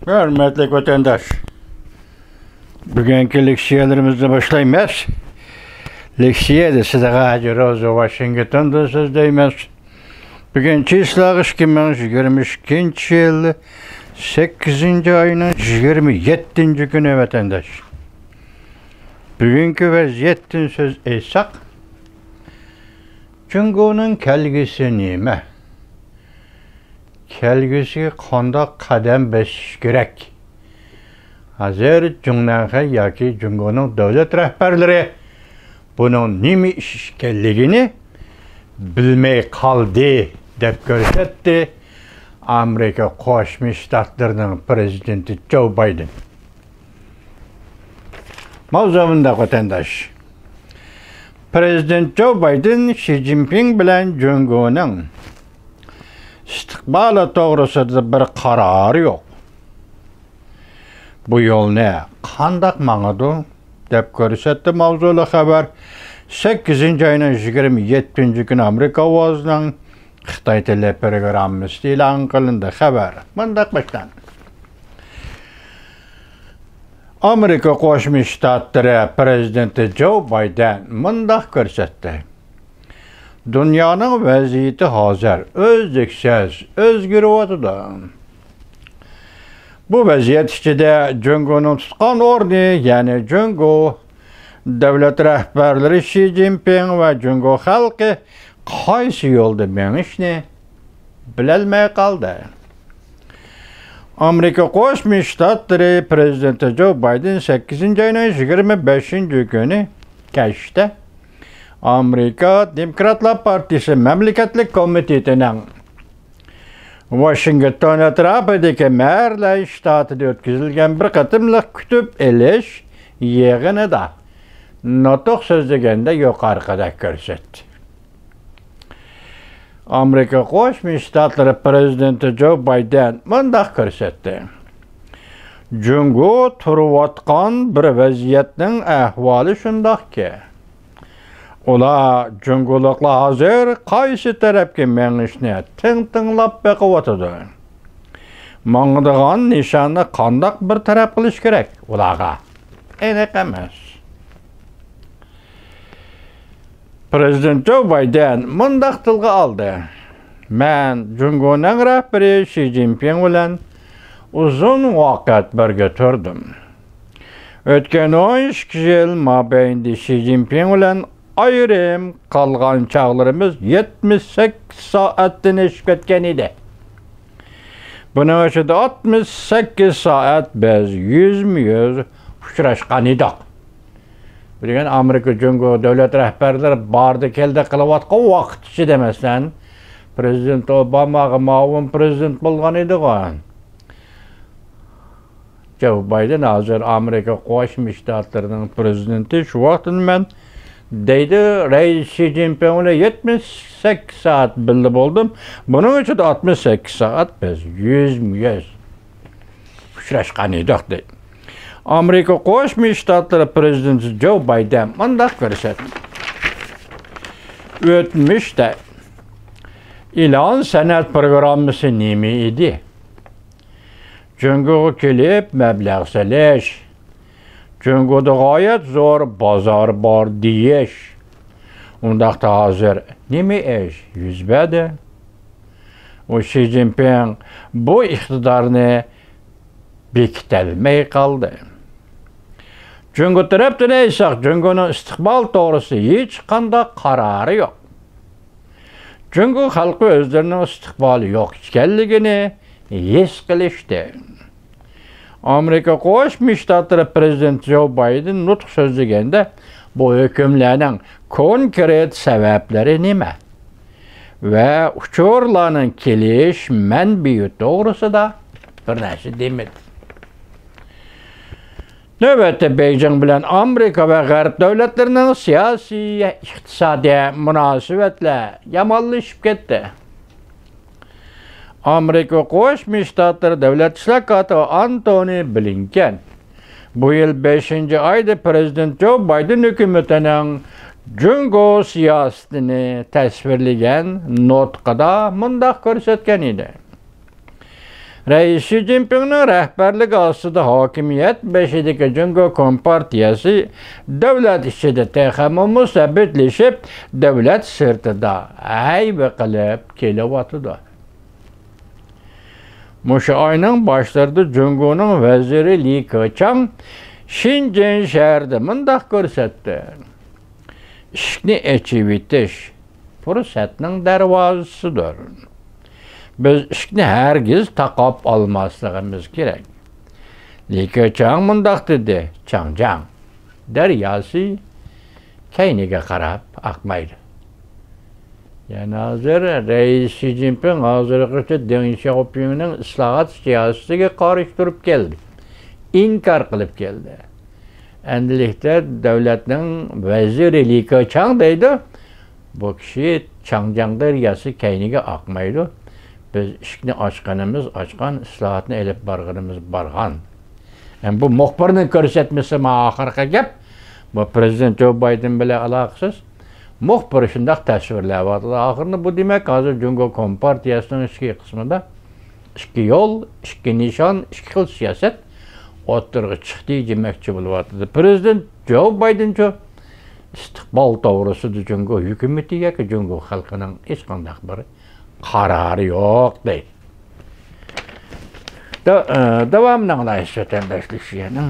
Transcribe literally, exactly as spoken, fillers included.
ھۆرمەتلىك ۋەتەنداش، بۈگۈنكى لېكسىيەلىرىمىزنى باشلايمىز. لېكسىيەدە سىزگە ھاجى روزا ۋاشىنگتوندىن سۆزلەيمىز. بۈگۈن چىسلاغ ئىككى مىڭ يىگىرمە ئىككىنچى يىل سەككىزىنچى ئاينىڭ يىگىرمە يەتتىنچى كۈنى، ۋەتەنداش. بۈگۈنكى ۋەزىيەتتىن سۆز ئېيتساق، جۇڭگونىڭ كەلگۈسى نېمە؟ كەلگۈسىگە قانداق قەدەم بېسىش كېرەك؟ ھازىر جۇڭنەنخەي ياكى جۇڭگونىڭ دۆلەت رەھبەرلىرى بۇنىڭ نېمە ئىش ئىكەنلىكىنى بىلمەي قالدى، دەپ كۆرسەتتى ئامېرىكا قوشما شتاتلىرىنىڭ پرېزىدېنتى جو بايدېن. ماۋزۇ مۇنداق، ۋەتەنداش. پرېزىدېنت جو بايدېن شى جىنپىڭ بىلەن جۇڭگونىڭ ئىستىقبالى توغرىسىدا بىر قارارى يوق. بۇ يولنى قانداق ماڭىدۇ؟ دەپ كۆرسەتتى ماۋزۇلۇق خەۋەر. سەككىزىنچى ئاينىڭ يىگىرمە يەتتىنچى كۈنى ئامېرىكا ئاۋازىنىڭ خىتاي تىلى پروگراممىسىدا ئېلان قىلىندى. خەۋەر مۇنداق باشلاندى. ئامېرىكا قوشما شتاتلىرى پرېزىدېنتى جو بايدېن مۇنداق كۆرسەتتى: دۇنيانىڭ ۋەزىيىتى ھازىر ئۈزلۈكسىز ئۆزگىرىۋاتىدۇ. بۇ ۋەزىيەت ئىچىدە جۇڭگونىڭ تۇتقان ئورنى، يەنى جۇڭگو دۆلەت رەھبەرلىرى شى جىنپىڭ ۋە جۇڭگو خەلقى قايسى يولدا مېڭىشنى بىلەلمەي قالدى. ئامېرىكا قوشما شتاتلىرى پرېزىدېنتى جو بايدېن سەككىزىنچى ئاينىڭ يىگىرمە بەشىنچى كۈنى كەچتە ئامېرىكا دېموكراتلار پارتىيىسى مەملىكەتلىك كومىتېتىنىڭ ۋاشىنگتون ئەتراپىدىكى مەرلەي شتاتىدا ئۆتكۈزۈلگەن بىر قېتىملىق كۈتۈپ ئېلىش يىغىنىدا نۇتۇق سۆزلىگەندە يۇقىرىقىدەك كۆرسەتتى. ئامېرىكا قوشما شتاتلىرى پرېزىدېنتى جو بايدېن مۇنداق كۆرسەتتى: جۇڭگو تۇرۇۋاتقان بىر ۋەزىيەتنىڭ ئەھۋالى شۇنداقكى، ئۇلار، جۇڭگولۇقلار ھازىر قايسى تەرەپكە مېڭىشنى تىڭ تىڭلاپ بېقىۋاتىدۇ. ماڭىدىغان نىشاننى قانداق بىر تەرەپ قىلىش كېرەك ئۇلارغا ئېنىق ئەمەس. پرېزىدېنت جو بايدېن مۇنداق تىلغا ئالدى: مەن جۇڭگونىڭ رەھبىرى شى جىنپىڭ بىلەن ئۇزۇن ۋاقىت بىرگە تۇردۇم. ئۆتكەن ئون ئىككى يىل مابەينىدە شى جىنپىڭ بىلەن ئايرىم قالغان چاغلىرىمىز يەتمىش سەككىز سائەتتىن ئېشىپ كەتكەن ئىدى. بۇنىڭ ئىچىدە ئاتمىش سەككىز سائەت بىز يۈزمۇ يۈز ئۇچراشقان ئىدۇق. بىلگەن ئامېرىكا جۇڭگو دۆلەت رەھبەرلىرى باردى كەلدى قىلىۋاتقان ۋاقىت ئىچىدە، مەسىلەن، پرېزىدېنت ئوباماغا مۇئاۋىن پرېزىدېنت بولغان ئىدىغۇ. جو بايدېن ھازىر ئامېرىكا قوشما شتاتلىرىنىڭ پرېزىدېنتى، شۇ ۋاقىتتىن مەن، دەيدۇ، رەئىس شى جىنپىڭ بىلەن يەتمىش سەككىز سائەت بىللە بولدۇم. بۇنىڭ ئىچىدە ئاتمىش سەككىز سائەت بىز يۈزمۇ يۈز ئۇچراشقان ئىدۇق، دەيدۇ. ئامېرىكا قوشما شتاتلىرى پرېزىدېنتى جو بايدېن مۇنداق كۆرسەتتى: ئۆتمۈشتە ئېلان سەنئەت پروگراممىسى نېمە ئىدى؟ جۇڭگوغا كېلىپ مەبلەغ سېلىش، جۇڭگودا غايەت زور بازار بار دېيىش. ئۇنداقتا ھازىر نېمە ئىش يۈز بەردى؟ ئۇ شى جىنپىڭ بۇ ئىقتىدارنى بېكىتەلمەي قالدى. جۇڭگو تەرەپتىن ئېيتساق، جۇڭگونىڭ ئىستىقبال توغرىسىدا ھېچقانداق قارارى يوق. جۇڭگو خەلقى ئۆزلىرىنىڭ ئىستىقبالى يوق ئىكەنلىكىنى ھېس قىلىشتى. ئامېرىكا قوشما شتاتلىرى پرېزىدېنتى جو بايدېن نۇتۇق سۆزلىگەندە، بۇ ھۆكۈملەرنىڭ كونكرېت سەۋەبلىرى نېمە ۋە ئۇچۇرلارنىڭ كېلىش مەنبىيى توغرىسىدا بىر نەرسە دېمىدى. نۆۋەتتە بېيجىڭ بىلەن ئامېرىكا ۋە غەرب دۆلەتلىرىنىڭ سىياسىي، ئىقتىسادىي مۇناسىۋەتلەر يامانلىشىپ كەتتى. ئامېرىكا قوشما شتاتلىرى دۆلەت ئىشلار كاتىپى ئانتونى بلىنكېن بۇ يىل بەشىنچى ئايدا پرېزىدېنت جو بايدېن ھۆكۈمىتىنىڭ جۇڭگو سىياسىتىنى تەسۋىرلىگەن نۇتقىدا مۇنداق كۆرسەتكەن ئىدى: رەئىس شى جىنپىڭنىڭ رەھبەرلىكى ئاستىدا ھاكىمىيەت بېشىدىكى جۇڭگو كومپارتىيەسى دۆلەت ئىچىدە تېخىمۇ مۇستەبىتلىشىپ، دۆلەت سىرتىدا ھەيۋە قىلىپ كېلىۋاتىدۇ. مۇشۇ ئاينىڭ باشلىرىدا جۇڭگونىڭ ۋەزىرى لى كېچاڭ شېنجېن شەھىرىدە مۇنداق كۆرسەتتى: ئىشىكنى ئېچىۋېتىش پۇرسەتنىڭ دەرۋازىسىدۇر. بىز ئىشىكنى ھەرگىز تاقاپ ئالماسلىقىمىز كېرەك. لى كېچاڭ مۇنداق دېدى: چاڭجياڭ دەرياسى كەينىگە قاراپ ئاقمايدۇ. يەنى ھازىر رەئىس شى جىنپىڭ ھازىرغىچە دېڭ شياۋپىڭنىڭ ئىسلاھات سىياسىتىگە قارشى تۇرۇپ كەلدى. ئىنكار قىلىپ كەلدى. ئەمدىلىكتە دۆلەتنىڭ ۋەزىرى لى كېچاڭ دەيدۇ، بۇ كىشى چاڭجياڭ دەرياسى كەينىگە ئاقمايدۇ. بىز ئىشىكنى ئاچقىنىمىز ئاچقان، ئىسلاھاتنى ئېلىپ بارغىنىمىز بارغان. ئەم، بۇ مۇخبىرنىڭ كۆرسەتمىسىمۇ ئاخىرقى گەپ. بۇ پرېزىدېنت جو بايدېن بىلەن ئالاقىسىز. مۇخبىر شۇنداق تەسۋىرلەۋاتىدۇ. ئاخىرىدا بۇ دېمەك ھازىر جۇڭگو كومپارتىيەسىنىڭ ئىچكى قىسمىدا ئىككى يول، ئىككى نىشان، ئىككى خىل سىياسەت ئوتتۇرىغا چىقتى دېمەكچى بولۇۋاتىدۇ. پرېزىدېنت جو بايدېنچۇ ئىستىقبال توغرىسىدا جۇڭگو ھۆكۈمىتى ياكى جۇڭگو خەلقىنىڭ ھېچقانداق بىر قارارى يوق دەيدۇ. دا-، ئە، داۋامىنى ئاڭلايسىز ۋەتەنداشلار شۇ يەرنىڭ.